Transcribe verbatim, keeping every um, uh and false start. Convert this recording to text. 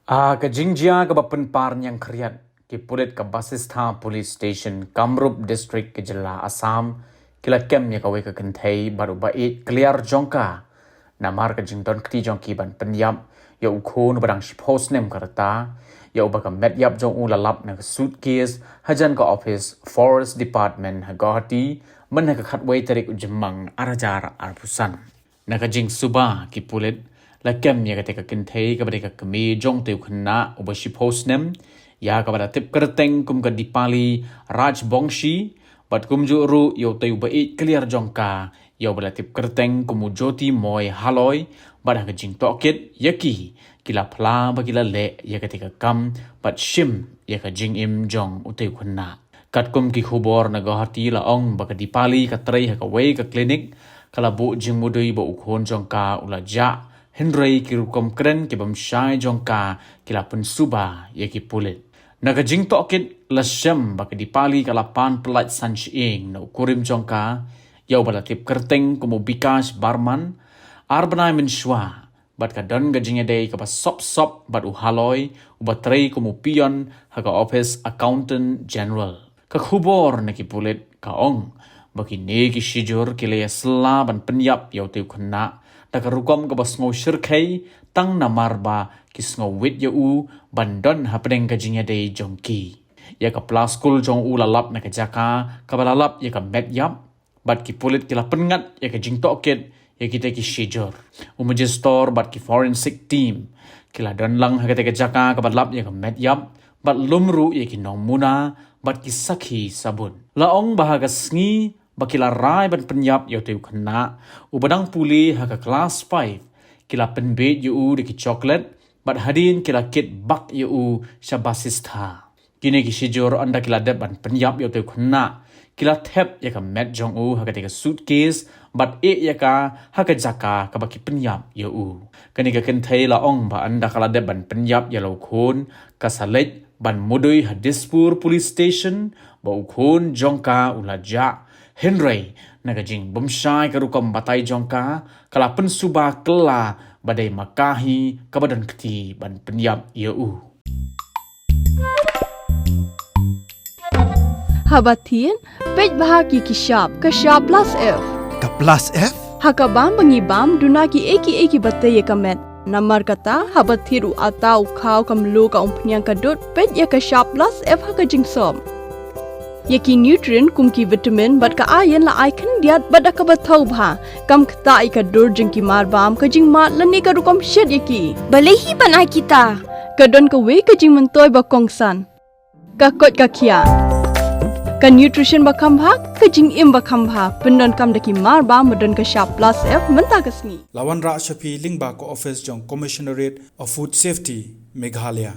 A ka jingjia kaba pynpar niang khriat, ki pulit ka Basistha Police Station, Kamrup District, ka jylla Assam, ki la kem ïa kawei ka kynthei bad u ba ïeit kliar jong ka, namar ka jingdon kti jong ki ban pynïap ïa u khun uba dang shiphew snem ka rta, ïa uba ka met ïap jong u la lap na ka suitcase hajan ka office Forest Department ha Guwahati, myn ha ka khatwei tarik u Jymmang ar hajar arphew san. Na ka jingsuba, ki pulit la kem ïa kata ka kynthei kaba dei ka kmie jong utei u khynnah uba shiphew snem, ïa kaba la tip kyrteng kum ka Dipali Rajbongshi, bad kumjuh ruh ïa utei u ba ïeit kliar jong ka, ïa uba la tip kyrteng kum u Jyoti Moy Haloi, bad ha ka jingtohkit ïa ki, ki la phla ba ki la leh ïa kata ka kam bad shim ïa ka jingim jong utei u khynnah. Katkum ki khubor na Guwahati la ong ba ka Dipali ka trei ha kawei ka klinik, ka la buh jingmudui ba u khun jong ka u la jah, hynrei ki rukom kren ki bym shai jong ka ki la pynsuba ïa ki pulit. Na ka jingtohkit la shem ba ka Dipali ka la pan pyllait san shyieng na u kurim jong ka, ïa uba la tip kyrteng kum u Bikash Barman, ar bnai mynshuwa, bad ka don ka jingïadei kaba sop sop bad u Haloi, uba trei kum u peon ha ka office Accountant General. Ka khubor na ki pulit ka ong ba kine ki shijur ki la ïasylla ban pynïap ïa utei u khynnah da ka rukom kaba sngew shyrkhei, tang namar ba ki sngewwit ïa u ban don hapdeng ka jingïadei jong ki. Ïa ka pla skul jong u la lap na ka jaka kaba la lap ïa ka met ïap, bad ki pulit ki la pynngat ïa ka jingtohkit ïa kita ki shijur. U Magistrate bad ki forensic team ki la don lang ha kata ka jaka kaba lap ïa ka met ïap, bad lum ruh ïa ki nongmuna bad ki sakhi sabut. La ong ba ha ka sngi ba ki la rai ban pynïap ïa utei u khynnah uba dang pule ha ka klas five, ki la pynbeit ïa u da ki chocolate, bad hadien ki la kit bak ïa u sha Basistha. Kine ki shijur, ynda ki la dep ban pynïap ïa utei u khynnah, ki la thep ïa ka met jong u ha katei ka suitcase bad ïeh ïa ka ha ka jaka kaba ki pynïap ïa u. Kane ka kynthei la ong ba ynda ka la dep ban pynïap ïa la u khun, ka sa leit ban mudui ha Dispur Police Station ba u khun jong ka u la jah, hynrei na ka jingbymshai ka rukom batai jong ka, ka la pynsuba kylla ba dei ma ka hi kaba don kti ban pynïap ïa u. Haba thied, peit bha ki ki shap, ka shap plus F. Ka plus F? Ha ka bam ba ngi bam, duna ki ei ki ei kiba tei ïa ka met. Namar kata, haba thied u atta, u khaw, ka mluh, ka umphniang, ka dud, peit ïa ka shap plus F ha ka jingsop. Ïa ki nutrient kum ki vitamin bad ka iron la ai khyndiat bad da kaba thaw bha. Kam ktah ïa ka dur jong ki mar bam, ka jingmad lane ka rukom shet ïa ki. Balei hi ban ai kita? Ka don kawei ka jingmyntoi ba kongsan. Ka koit ka khiah. Ka nutrition ba kham bha, ka jingim ba kham bha. Pyndonkam da ki mar bam ba don ka shap plus F mynta ka sngi. La wanrah sha phi lyngba ka office jong Commissionerate of Food Safety, Meghalaya.